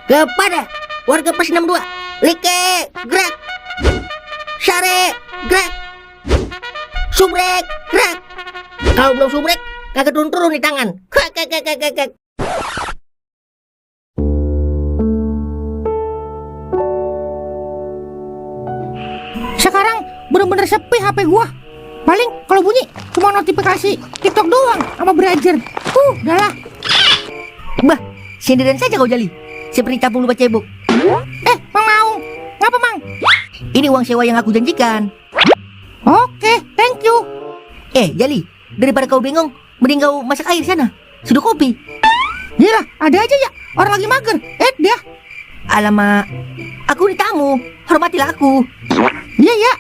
Kepada warga Pos 62, Like, gerak. Sare, gerak. Subrek, gerak. Kalau belum subrek, kagak turun-turun di tangan. Kek. Sekarang bener-bener sepi HP gua. Paling kalau bunyi cuma notifikasi TikTok doang sama Brajer. Udahlah. Bah, sindiran saja kau Jali. Seperti capung lupa cebok. Mang Maung, ngapa Mang? Ini uang sewa yang aku janjikan. Oke, thank you. Jali, daripada kau bingung, mending kau masak air sana. Seduh kopi. Gila, ada aja ya orang lagi mager. Dia. Alamak, aku ini tamu. Hormatilah aku. Iya ya.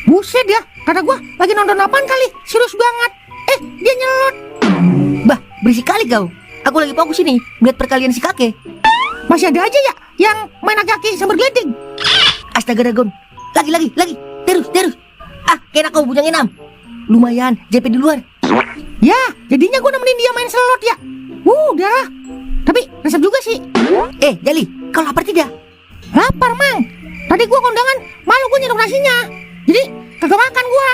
Buset ya, kata gua lagi nonton apaan kali, serius banget. Dia nyelot. Bah, berisik kali kau. Aku lagi fokus ini, melihat perkalian si kakek. Masih ada aja ya yang main aki-aki sambil geleding. Astaga Dragon, lagi. Terus. Kena kau bujang enam. Lumayan, JP di luar. Ya, jadinya gua nemenin dia main slot ya. Udah. Tapi resep juga sih. Jali, kau lapar tidak? Lapar, Mang. Tadi gua kondangan, malu gua nyedok nasinya. Jadi kagak makan gua.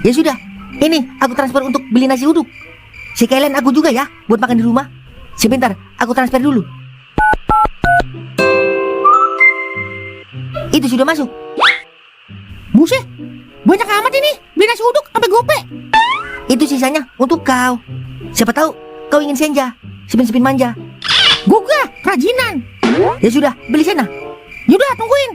Ya sudah, ini aku transfer untuk beli nasi uduk. Sekalian aku juga ya, buat makan di rumah. Sebentar, aku transfer dulu. Itu sudah masuk. Buset, banyak amat ini. Beli nasi uduk sampai gope. Itu sisanya untuk kau. Siapa tahu kau ingin senja, sepin manja. Gua kerajinan. Ya sudah, beli sana. Yaudah, tungguin.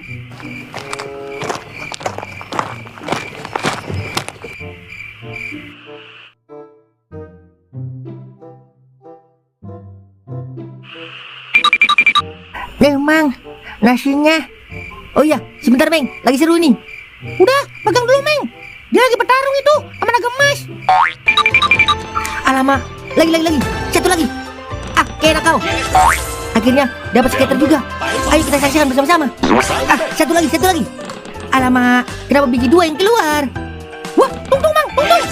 Mang, nasinya. Oh iya, sebentar Meng, lagi seru nih. Udah, pegang dulu Meng. Dia lagi bertarung itu sama naga emas. Alamak, lagi. Satu lagi. Kena kau. Akhirnya dapat skater juga. Ayo kita saksikan bersama-sama. Satu lagi. Alamak, kenapa biji dua yang keluar? Wah, tungtung Mang, tungtung.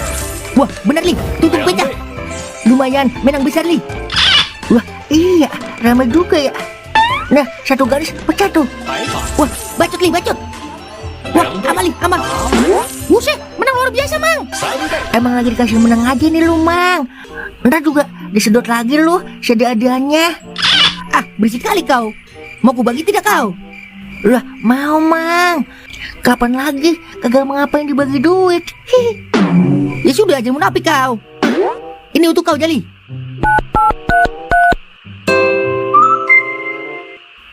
Wah, benar Li, tungtung pecah. Lumayan, menang besar Li. Wah, iya, ramai juga ya. Nah, satu garis pecah tuh. Wah, bacot Li. Wah, amal. Buset, menang luar biasa Mang. Emang lagi dikasih menang aja nih lu Mang. Ntar juga disedot lagi lu seada-adanya. Berisik kali kau. Mau ku bagi tidak kau? Lah, mau Mang. Kapan lagi kagak mengapain dibagi duit? Ya sudah, jangan munafik kau. Ini untuk kau Jali.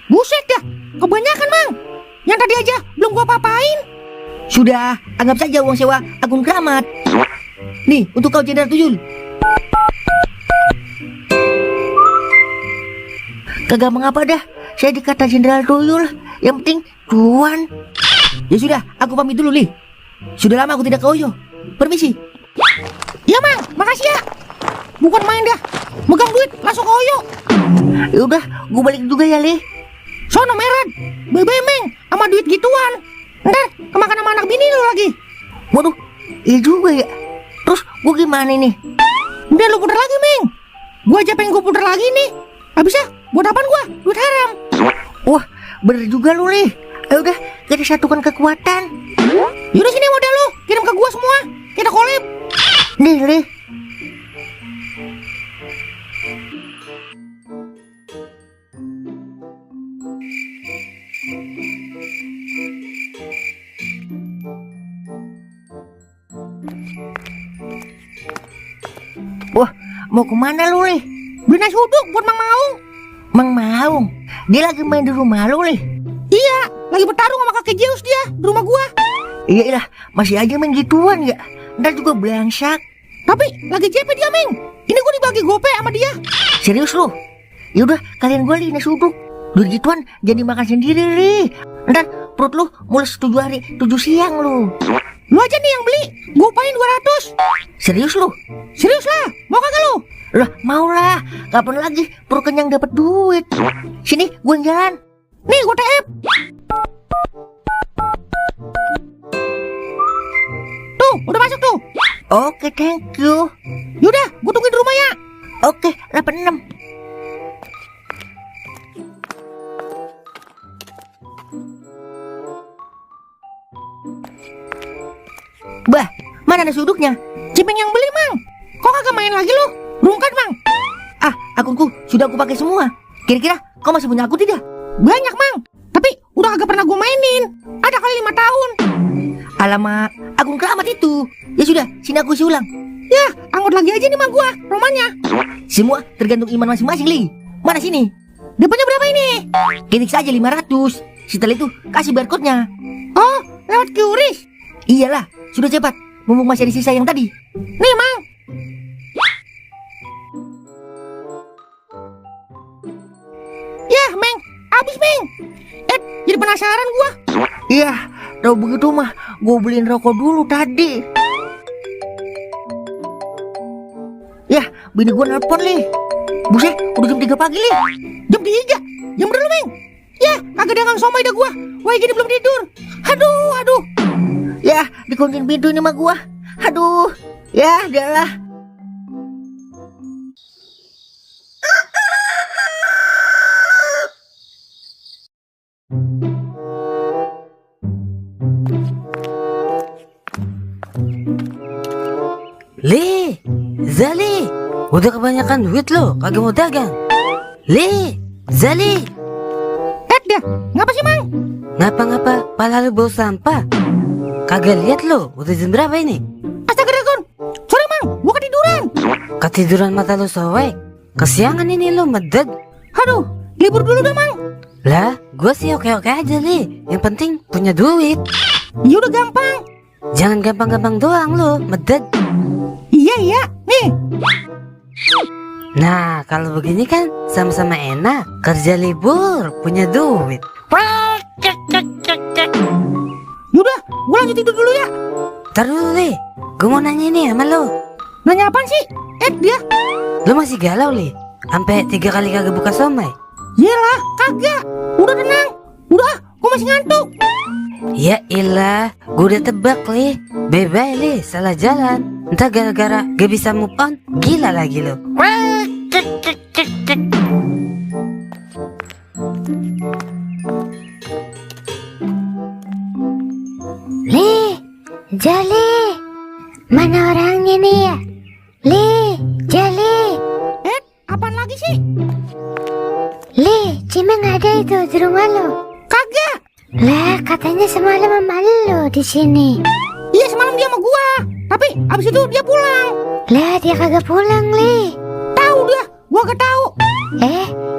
Buset dah, kebanyakan Mang. Yang tadi aja belum gua apa-apain. Sudah, anggap saja uang sewa akun keramat. Nih, untuk kau Jenderal Tuyul. Kagak mengapa dah, saya dikata Jenderal Tuyul. Yang penting cuan. Ya sudah, aku pamit dulu Li. Sudah lama aku tidak ke Oyo. Permisi. Ya Mang, makasih ya. Bukan main dah, megang duit langsung ke Oyo. Yaudah, gue balik juga ya Li. Sono Merad, bebe Meng, sama duit gituan. Ntar kemakan sama anak bini lu lagi. Waduh, iya juga ya. Terus gue gimana ini? Udah lu puter lagi Meng. Gua aja pengen gua puter lagi nih. Habisnya buat apaan gua? Duit haram. Wah, bener juga lu Li. Ayo udah, kita satukan kekuatan. Yaudah sini modal lu, kirim ke gua semua. Kita collab. Nih Li. Wah, mau kemana lu Li? Beli nasi uduk buat Mang Maung. Mang Maung? Dia lagi main di rumah lu Li? Iya, lagi bertarung sama kakek Zeus dia di rumah gua. Iya lah, masih aja main gituan ya. Ntar juga belangsak. Tapi lagi JP dia Meng. Ini gua dibagi gope sama dia. Serius lu? Yaudah, kalian gua Li nasi uduk. Duit gituan jadi makan sendiri Li. Ntar perut lu mulus 7 hari 7 siang lu. Lu aja nih yang beli, gua upain 200. Serius lu? Serius lah, mau kagak lu? Lah, mau lah. Kapan lagi perut kenyang dapat duit? Sini, gua yang jalan. Nih, gua TF. Tuh, udah masuk tuh. Oke, thank you. Yaudah, gue tungguin di rumah ya. Oke, 86. Bah, mana nasi uduknya? Cimeng yang beli, Mang. Kok kagak main lagi lu? Rungkat, Mang. Ah, akunku sudah aku pakai semua. Kira-kira kau masih punya akun tidak? Banyak, Mang. Tapi udah kagak pernah gue mainin. Ada kali 5 tahun. Alamak, akun keramat itu. Ya sudah, sini aku isi ulang. Ya, anggot lagi aja nih, Mang gua. Romannya. Semua tergantung iman masing-masing, Li. Mana sini? Depannya berapa ini? Ketik saja 500. Setelah itu kasih barcode-nya. Oh, lewat QRIS. Iyalah, sudah cepat. Mumpung masih ada sisa yang tadi. Nih, Mang. Yah, Meng. Abis, Meng. Jadi penasaran gua. Iya, tahu begitu mah, gue beliin rokok dulu tadi. Ya, bini gue nelpon, Li. Buset, udah jam 3 pagi, Li. Jam 3. Jam berapa, Meng? Ya, kagak dagang somai dah gua. Wah, gini belum tidur. Aduh. Ya, dikunciin pintu ini mah gue. Aduh, ya, udahlah. Li, Zali, udah kebanyakan duit lo, kagak mau dagang. Li, Zali, Dah, ngapa sih, Mang? ngapa-ngapa, pala lu bau sampah. Kagak lihat lo, udah jam berapa ini? Astaga, Dragon. Sorry, Mang, gua ketiduran. Ketiduran mata lu soek. Kesiangan ini lo meded. Aduh, libur dulu dah, Mang. Lah, gua sih oke-oke aja, Li. Yang penting punya duit. Ya udah gampang. Jangan gampang-gampang doang lo, meded. Iya, nih. Nah, kalau begini kan sama-sama enak. Kerja libur, punya duit. Yaudah, gua lanjut tidur dulu ya. Ntar dulu, Li. Gua mau nanya nih sama lo. Nanya apaan sih? Dia. Lo masih galau, Li? Sampai 3 kali kagak buka somai? Yelah, kagak. Udah tenang. Udah, gua masih ngantuk. Ya ilah, gue udah tebak, Li. Bye-bye, Li, salah jalan. Entah gara-gara gak bisa move on. Gila lagi lo. Li, Jali, mana orangnya nih ya? Li, Jali, Apaan lagi sih? Li, Cimeng ada itu di rumah lo? Kagak. Lah, katanya semalam sama lo di sini. Iya, semalam dia sama gua. Tapi abis itu dia pulang. Lah, dia kagak pulang, Li. Tahu dia, gua gak tahu.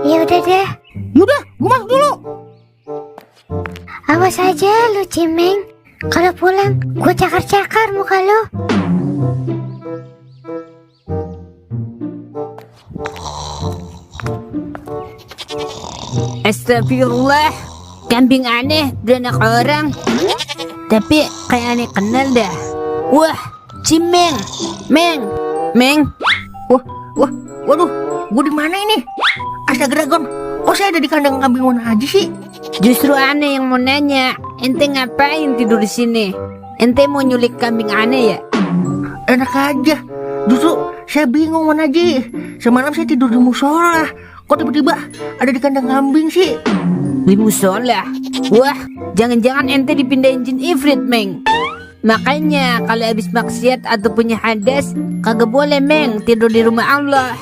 Ya udah deh. Yaudah, gua masuk dulu. Awas aja lo, Cimeng. Kalau pulang, gua cakar-cakar muka lo. Astagfirullah, kambing aneh beranak orang. Tapi kayak aneh kenal dah. Wah, Cimeng, Meng. Waduh, gue di mana ini? Astaga, Dragon, kok saya ada di kandang kambing mana aja sih? Justru aneh yang mau nanya, ente ngapain tidur di sini? Ente mau nyulik kambing aneh ya? Enak aja. Justru saya bingung mana aja. Semalam saya tidur di musola. Kok tiba-tiba ada di kandang kambing sih? Di musola? Wah, jangan-jangan ente dipindahin jin ifrit, Meng. Makanya kalau habis maksiat atau punya hadas, kagak boleh, Meng, tidur di rumah Allah.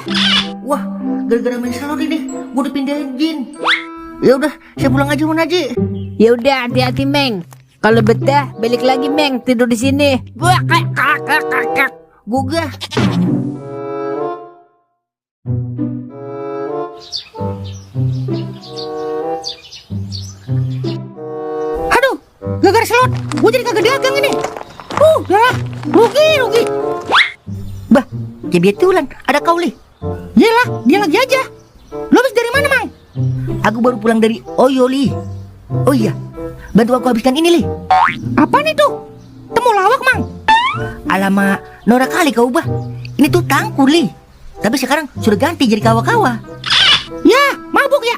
Wah, gara-gara main salon ini, gue dipindahin jin. Ya udah, saya pulang aja mana aja. Ya udah, hati-hati, Meng. Kalau betah, balik lagi, Meng, tidur di sini. Wah, kakak. Gugah. Aduh, gara-gara slot, gua jadi kagak dagang ini. Dah, rugi. Bah, kebetulan ada kau, Li. Yelah, dia lagi aja. Lo habis dari mana, Mang? Aku baru pulang dari Oyo, Li. Oh iya, bantu aku habiskan ini, Li. Apaan itu? Temu lawak, Mang. Alamak, norak kali kau, Bah. Ini tuh tangku, Li. Tapi sekarang sudah ganti jadi kawa-kawa. Ya, mabuk ya.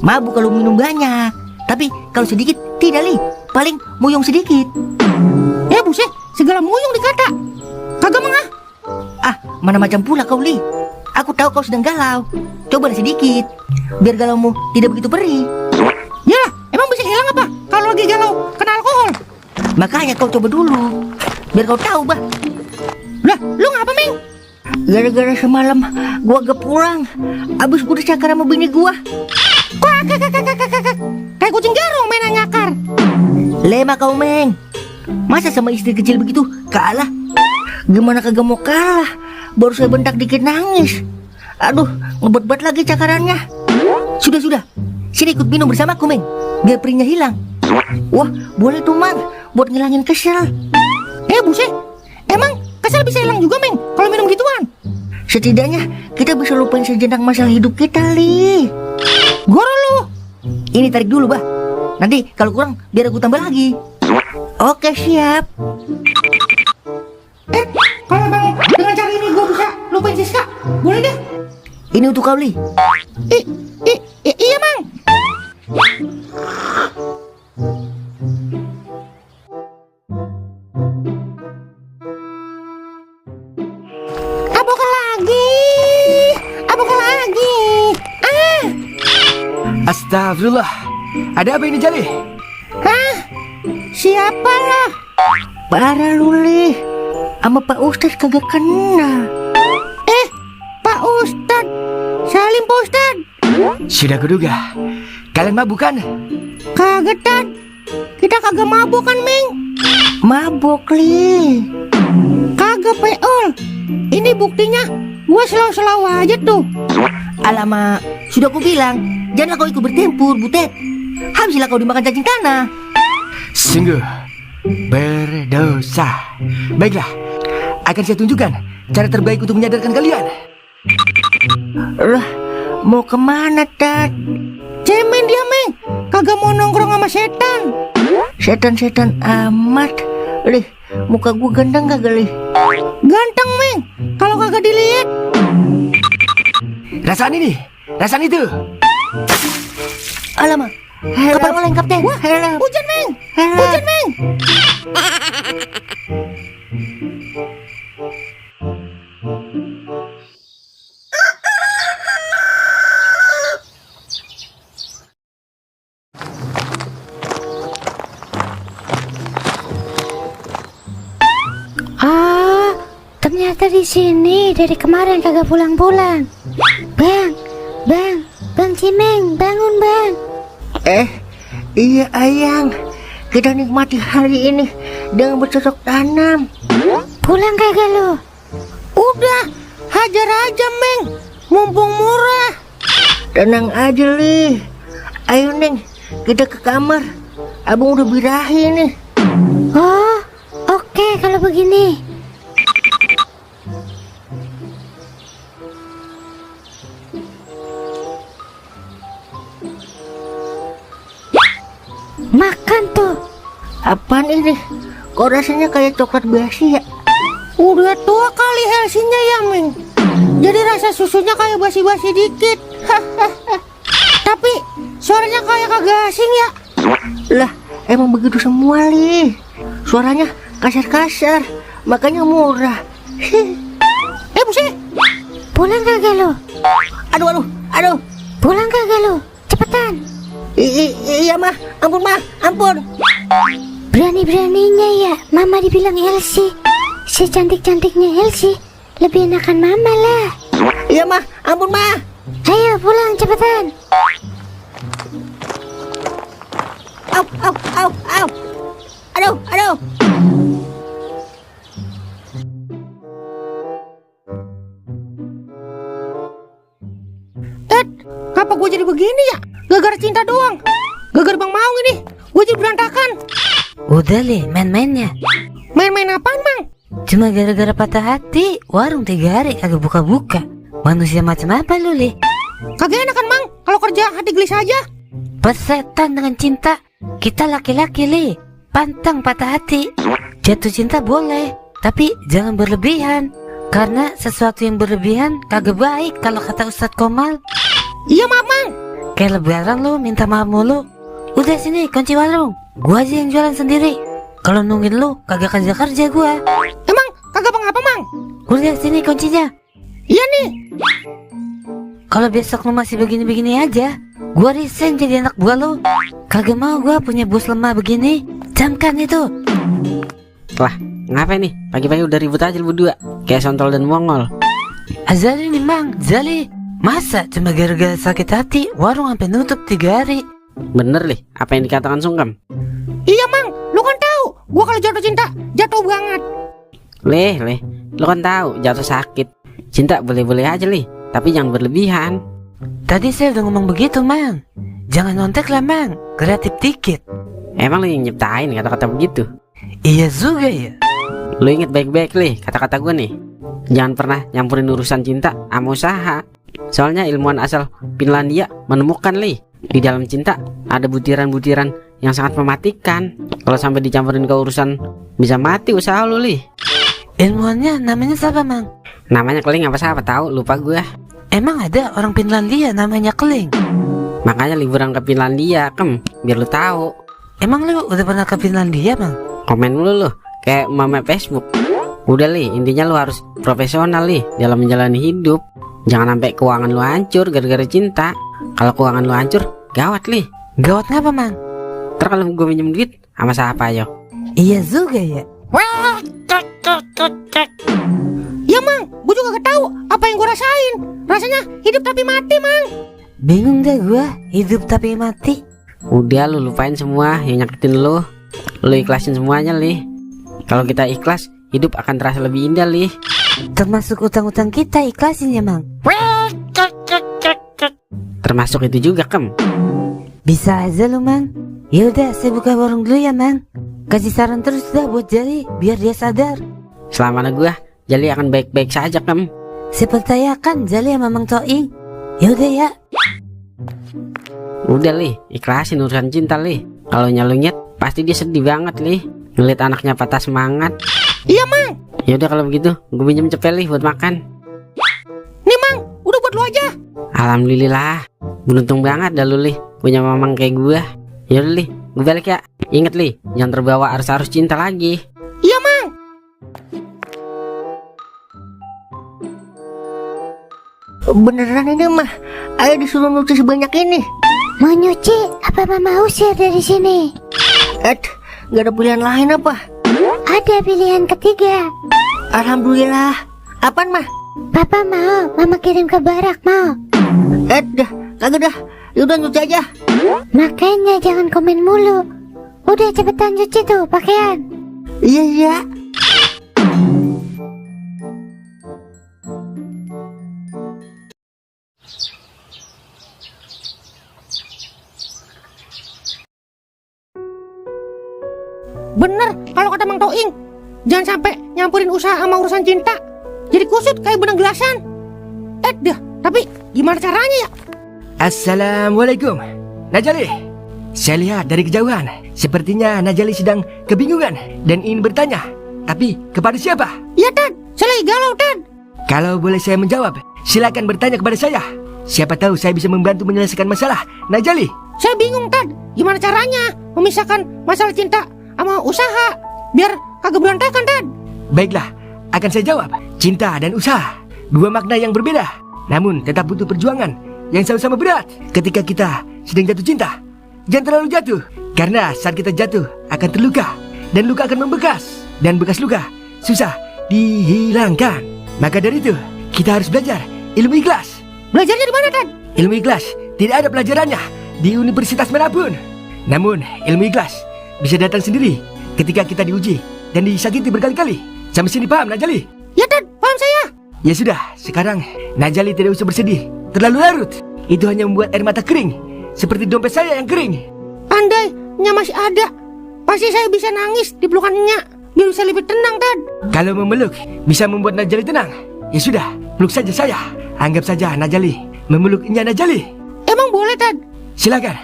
Mabuk kalau minum banyak. Tapi kalau sedikit, tidak Li. Paling muyung sedikit. Buset, segala muyung dikata. Kagak mengah. Ah, mana macam pula kau Li. Aku tahu kau sedang galau. Coba sedikit, biar galaumu tidak begitu perih. Yalah, emang bisa hilang apa kalau lagi galau kena alkohol? Makanya kau coba dulu, biar kau tahu bah. Lah, lu ngapa, Meng? Gara-gara semalam gua gak pulang, abis gua dicakar sama bini gua. Kayak kucing garong main nyakar. Lema kau Meng. Masa sama istri kecil begitu kalah? Gimana kagak mau kalah? Baru saya bentak dikit nangis. Aduh, ngebet-bet lagi cakarannya. Sudah. Sini ikut minum bersamaku Meng, biar perihnya hilang. Wah, boleh tuh Mang, buat ngilangin kesel. Buset, emang kesel bisa hilang juga, Meng, kalau minum gituan? Setidaknya kita bisa lupain sejenak masalah hidup kita, Li. Goro lu. Ini tarik dulu, bah. Nanti kalau kurang, biar aku tambah lagi. Oke, siap. Kalau bang dengan cara ini gue bisa lupain Siska, boleh deh. Ini untuk kau, Li. Iya, Mang. Apa lagi? Astagfirullah. Ada apa ini Jali? Siapa lah? Parah lu, Li. Sama Pak Ustadz kagak kenal. Pak Ustad. Salim Pak Ustad. Sudah kuduga. Kalian mabuk kan? Kagak, Tad. Kita kagak mabuk kan, Meng? Mabok, Li. Kagak, Peol. Ini buktinya gua selalu aja tuh. Alamak, sudah aku bilang, janganlah kau ikut bertempur, Butet. Habislah kau dimakan cacing tanah. Sungguh berdosa. Baiklah, akan saya tunjukkan cara terbaik untuk menyadarkan kalian. Lah, mau kemana, Tad? Cemen dia, Meng. Kagak mau nongkrong sama setan. Setan-setan amat. Li, muka gua ganteng kagak, Li? Ganteng, Meng. Kalau kagak dilihat. Rasaan ini, rasaan itu. Alamak, kapan oleng, Kapten? Helm. Hujan, Meng. Helm. Hujan, Meng. Ternyata di sini dari kemarin kagak pulang-pulang. Bang Cimeng, bangun bang. Iya, Ayang. Kita nikmati hari ini dengan bercocok tanam. Pulang kagak lo? Udah, hajar aja, Meng. Mumpung murah. Tenang aja, Li. Ayo, Neng, kita ke kamar. Abang udah birahi nih. Oh, oke kalau begini. Makan tuh. Apaan ini? Kok rasanya kayak coklat basi ya? Udah tua kali Helsinya ya, Meng. Jadi rasa susunya kayak basi-basi dikit. Tapi suaranya kayak kagak asing ya. Lah, emang begitu semua, Li. Suaranya kasar-kasar, makanya murah. Buset. Pulang kagak lo? Aduh. Pulang kagak lo? Cepetan. Iya, Mah. Ampun. Berani-beraninya ya Mama dibilang Elsie. Secantik-cantiknya Elsie, lebih enakan Mama lah. Iya, Mah. Ampun, Mah. Ayo pulang cepetan. Au. Aduh. Kenapa gue jadi begini ya? Gara-gara cinta doang. Gara-gara Bang Maung ini, gue jadi berantakan. Udah Le, main-mainnya. Main-main apaan, Bang? Cuma gara-gara patah hati, warung 3 hari kagak buka-buka. Manusia macam apa lu, Le? Kagak enak kan, Mang? Kalau kerja hati gelis aja. Persetan dengan cinta. Kita laki-laki, Le. Pantang patah hati. Jatuh cinta boleh, tapi jangan berlebihan. Karena sesuatu yang berlebihan kagak baik kalau kata Ustadz Komal. Iya, maaf, Mang. Kayak lebaran lu minta maaf mulu. Udah sini kunci warung. Gua aja yang jualan sendiri. Kalau nungguin lu kagak kerja gua. Emang kagak apa-apa, Mang? Udah sini kuncinya. Iya nih. Kalau besok lu masih begini-begini aja, gua resign jadi anak buah lu. Kagak mau gua punya bos lemah begini. Camkan itu. Lah, ngapain nih? Pagi-pagi udah ribut aja lu berdua. Kayak Sontol dan Mongol. Azali nih Mang, Zali. Masa cuma gara-gara sakit hati warung sampai nutup 3 hari? Bener lih, apa yang dikatakan Sungkem? Iya, Mang. Lu kan tahu, gua kalau jatuh cinta, jatuh banget. Leh, lu kan tahu jatuh sakit. Cinta boleh-boleh aja lih, tapi jangan berlebihan. Tadi saya udah ngomong begitu Mang. Jangan nontek lah Mang, kreatif dikit. Emang lu yang nyiptain kata-kata begitu? Iya juga ya. Lu inget baik-baik lih kata-kata gue nih. Jangan pernah nyampurin urusan cinta sama usaha. Soalnya ilmuwan asal Finlandia menemukan lih, di dalam cinta ada butiran-butiran yang sangat mematikan. Kalau sampai dicampurin ke urusan, bisa mati usaha lu lih. Ilmuannya namanya siapa Mang? Namanya Keling apa siapa tahu, lupa gue. Emang ada orang Finlandia namanya Keling? Makanya liburan ke Finlandia, biar lu tahu. Emang lu udah pernah ke Finlandia Mang? Komen mulu lu, kayak mama Facebook. Udah lih, intinya lu harus profesional lih dalam menjalani hidup. Jangan sampai keuangan lu hancur gara-gara cinta. Kalau keuangan lu hancur, gawat lih. Gawat ngapa Mang? Ntar kalau gue minjem duit, sama siapa yo? Iya juga ya. Ya, Mang. Gua juga gak tahu apa yang gua rasain. Rasanya hidup tapi mati, Mang. Bingung dah gua, hidup tapi mati. Udah lu lupain semua yang nyakitin lu. Lu ikhlasin semuanya lih. Kalau kita ikhlas, hidup akan terasa lebih indah lih. Termasuk utang-utang kita ikhlasin ya Mang. Termasuk itu juga Bisa aja lu Mang. Yaudah saya buka warung dulu ya Mang. Kasih saran terus dah buat Jali biar dia sadar. Selama ada gua, Jali akan baik-baik saja Saya percayakan Jali sama Mang Toing. Yaudah ya. Udah lih, ikhlasin urusan cinta lih. Kalau nyalungnya pasti dia sedih banget lih ngeliat anaknya patah semangat. Iya, Mang. Yaudah kalau begitu, gue pinjem cepet lih buat makan. Nih, Mang. Udah buat lu aja. Alhamdulillah, beruntung banget dah lu lih punya mamang kayak gua. Yaudah lih, gue balik ya. Ingat lih, jangan terbawa arus-arus cinta lagi. Iya, Mang. Beneran ini mah, ayo disuruh nyuci sebanyak ini. Mau nyuci apa mama usir dari sini? Gak ada pilihan lain apa? Ada pilihan ketiga. Alhamdulillah. Apaan mah? Papa mau mama kirim ke barak mau. Dah, kagak dah. Yaudah nyuci aja. Makanya jangan komen mulu. Udah cepetan cuci tuh pakaian. Iya, iya. Bener kalau kata Mang Toing, jangan sampai nyampurin usaha sama urusan cinta. Jadi kusut kayak benang gelasan. Dah, tapi gimana caranya ya? Assalamualaikum Najali. Saya lihat dari kejauhan, sepertinya Najali sedang kebingungan dan ingin bertanya. Tapi kepada siapa? Iya, Tad. Saya lagi galau, Tad. Kalau boleh saya menjawab, silakan bertanya kepada saya. Siapa tahu saya bisa membantu menyelesaikan masalah Najali. Saya bingung, Tad. Gimana caranya memisahkan masalah cinta sama usaha biar kagak berantakan, Tad? Baiklah, akan saya jawab. Cinta dan usaha, dua makna yang berbeda, namun tetap butuh perjuangan yang sama-sama berat. Ketika kita sedang jatuh cinta, jangan terlalu jatuh, karena saat kita jatuh akan terluka, dan luka akan membekas, dan bekas luka susah dihilangkan. Maka dari itu, kita harus belajar ilmu ikhlas. Belajarnya di mana, Tad? Ilmu ikhlas tidak ada pelajarannya di universitas manapun. Namun ilmu ikhlas bisa datang sendiri ketika kita diuji dan disakiti berkali-kali. Sampai sini paham Najali? Ya, Tad, paham saya. Ya sudah, sekarang Najali tidak usah bersedih terlalu larut. Itu hanya membuat air mata kering, seperti dompet saya yang kering. Andai Nya masih ada, pasti saya bisa nangis di pelukan Nya biar bisa lebih tenang, Tad. Kalau memeluk bisa membuat Najali tenang, ya sudah, peluk saja saya. Anggap saja Najali memeluknya Najali. Emang boleh, Tad? Silakan.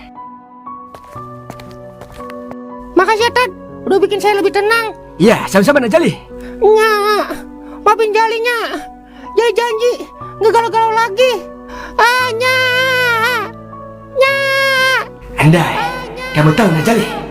Makasih ya, Tad. Udah bikin saya lebih tenang. Ya, sama-sama Najali. Nya, maafin Jalinya. Jali janji nggak galau-galau lagi. Nya. Andai Nya. Kamu tahu Najali?